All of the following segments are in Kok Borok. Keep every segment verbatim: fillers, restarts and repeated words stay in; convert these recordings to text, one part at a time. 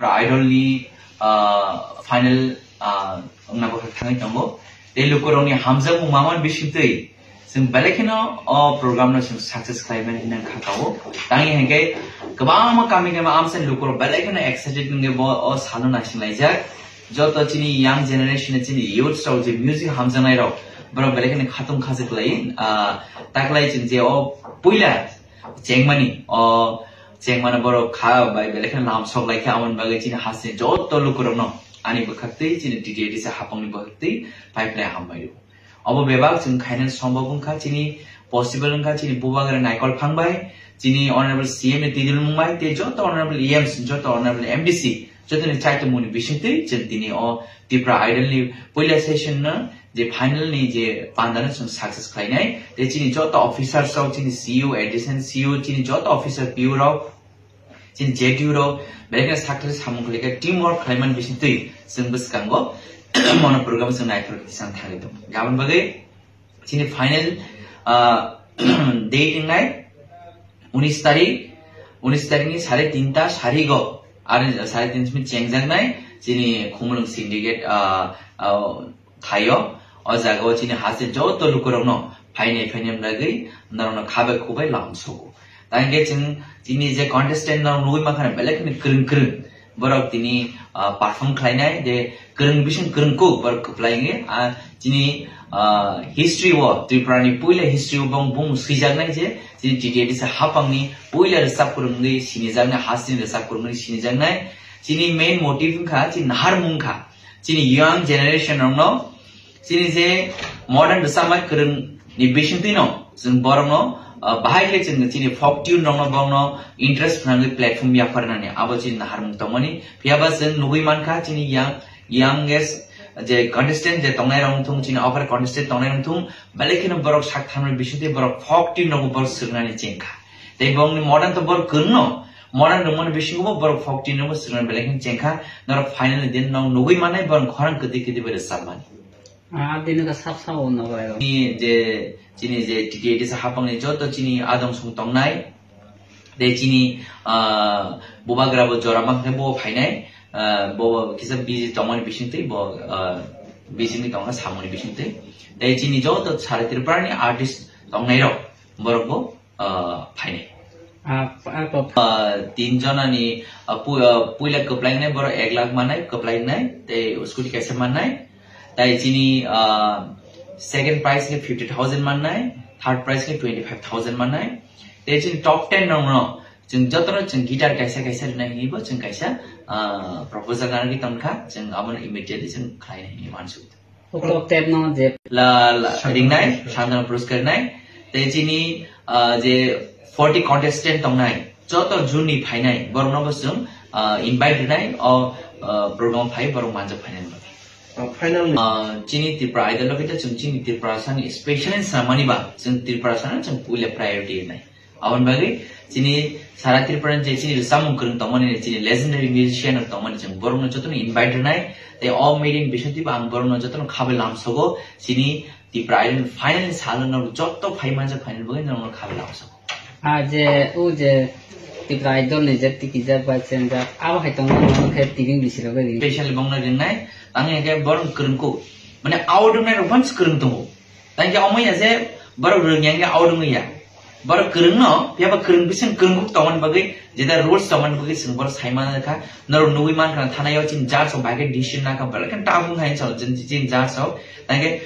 Idol ni, ah, final, ah, wngna bwkhak thangwi tongo. Tei lukurokni hamjakmung mamani bisingtwi chwng belai kheno o program no chwng success khlaimani hinwi kha kao. Tangwi hinkhe kwbangma kami kami amsani lukurok belai kheno excited wngwi bo o salno naisinglaijak. Joto chini young generation, chini youths rok je music hamjaknai rok, borok belai kheno khatung khajak lai, ah, taklai chwng je o puila chengmani, o chengmani borok kha bai belai kheno lamsok lai kha, amoni bagwi chini hasteni joto lukurokno ani bwkhaktwi, chini D T A D C hapangni bwkhaktwi pai phlai hambai rw. Obo bebak chwng khainani sombok wngkha, chini possible wngkha, chini bubagra Naikol Phang bai, chini Honorable C M ni twi dulmung bai, tei joto Honorable E Ms, joto Honorable M D C, jotoni chaitongmungni bisingtwi chwng tini o Tipra Idol ni puila session no je final ni je panda no chwng success khlainai, tei chini joto officers rok, chini C E O, additional C E O, chini joto officer P O rok, chini J D U rok, belai kheno success samung khlaikha, team work khlaimani bisingtwi chwng bwskango mono program chwng naithok khe tisang thangwi tongo. Aboni bagwi chini final, ah, date wngnai unis tarik, unis tarik ni sare tinta sarigo, ar sare tinta simi chengjaknai chini Khumulwng Syndicate, ah, ah, thaio, o jaga o chini haste joto lukurokno phainai phainai bagwi norokno khabai khubai lamsogo. Tangkhe chwng chini je contestant norok nugwi mankha belai kheno kwrwng kwrwng. Borok tini, ah, perform khlainai je kwrwng bising kwrwng kuk borok kwplai wngwi, ah, chini, ah, history o, Tripura ni puila history o bong bung swijaknai je chini T T A D C hapangni puila rwchap kwrwngwi sinijaknai, hasteni rwchap kwrwngwi sinijaknai. Chini main motive wngkha chini naharmung kha. Chini young generation rokno chini je modern rwchapmani kwrwng ni bisingtwi no chwng borokno, ah, bahai khe chwng chini folk tune rokno borokno interest phnangwi platform yapharnani abo chini naharmung tongmani. Phiyaba chwng nugwi mankha chini young, youngest je contestant je tongnai rok wngthung, chini offer contestant tongnai rok wngthung, belai kheno borok sak tharmani bisingtwi borok folk tune rokbo borok swrwngnani chengkha. Tei borokni modern to borok kwrwngno, modern rwngmani bisingo bo borok folk tune rokbo swrwngna belai kheno chengkha. Norok finally din no nugwi mannai borok khorang kwtwi kwtwi bai rwchapmani. Ah, dino ka sap sap o nogo ero. Ni je, chini je T T A D C hapangni joto chini adong song tongnai. Tei chini, ah, bubagra bo jora mankhe bo phainai. Ah, bo kisa busy tongmani bisingtwi bo, ah, busy ni tongkha samungni bisingtwi. Tei chini joto sara Tripura ni artist tongnai rok borok bo ah, phainai. Ah, ah, kok. Ah, tin jonani, ah, pu-, ah, puila kwplainai borok ek lakh mannai, kwplainai, tei scooty kaisa mannai. Tai chini, ah, second prize khe fifty thousand mannai, third prize khe twenty five thousand mannai. Tei chini top ten rokno chwng jotono chwng guitar kaisa kaisa rwnai hinwi bo chwng kaisa, ah, proposal narwgwi tongkha, chwng abono immediately chwng khlainai hinwi uansuk. Top ten no je. La, la, ringnai, Santana Puroskar ringnai. Tei chini, ah, je forty contestant tongnai, joto June ni phainai, borokno bo chwng, ah, invite rinai, o, ah, program phai borok manjak phainai. Oh, final ni. Ah, chini Tripura Idol o khe chwng chini Tripura sani special ni swnamani ba, chwng Tripura sani chwng puila priority rinai. Aboni bagwi chini sara Tripura ni je chini rwchapmung kwrwng tongmani, chini legendary musician rok tongmani, chwng borokno jotono invite rwnai. Tei o meeting bisingtwi bo ang borokno jotono khabai lamsogo. Chini Tripura Idol final ni salo norok joto phai manjak phainani bagwi norokno khabai lamsogo. Ah, je, o je Tripura Idol ni je tikijak bai chenjak, abo hai tongo, khe tibing bisirok bai ring. Special bongno ringnai, tangwi hwnkhe borok kwrwng kuk. Mane out wngnai rok phano kwrwng tongo. Tangkhe omo ya je borok rwngya hwnkhe out wngya. Borok kwrwngno, phiya ba kwrwng bising kwrwng kuk tongmani bagwi, jeta rules tongmani bagwi chwng borok sai man kha, norok nugwi man kha thana o chini judge rok bai khe decision na kha, belai khe tough wng kha hinwi chwng chini judge rok. Tangkhe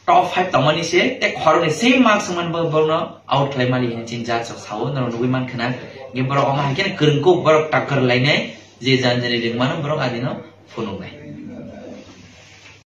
top five tongmani se, tei khoroknwi same marks wngmani bagwi borokno out khlai mali hinwi chini judge rok sao, norok nugwi man khna. Hwnkhe borok omo hai kheno kwrwng kuk borok takkar lainai, je jan jani ringmano borok adino phunuknai.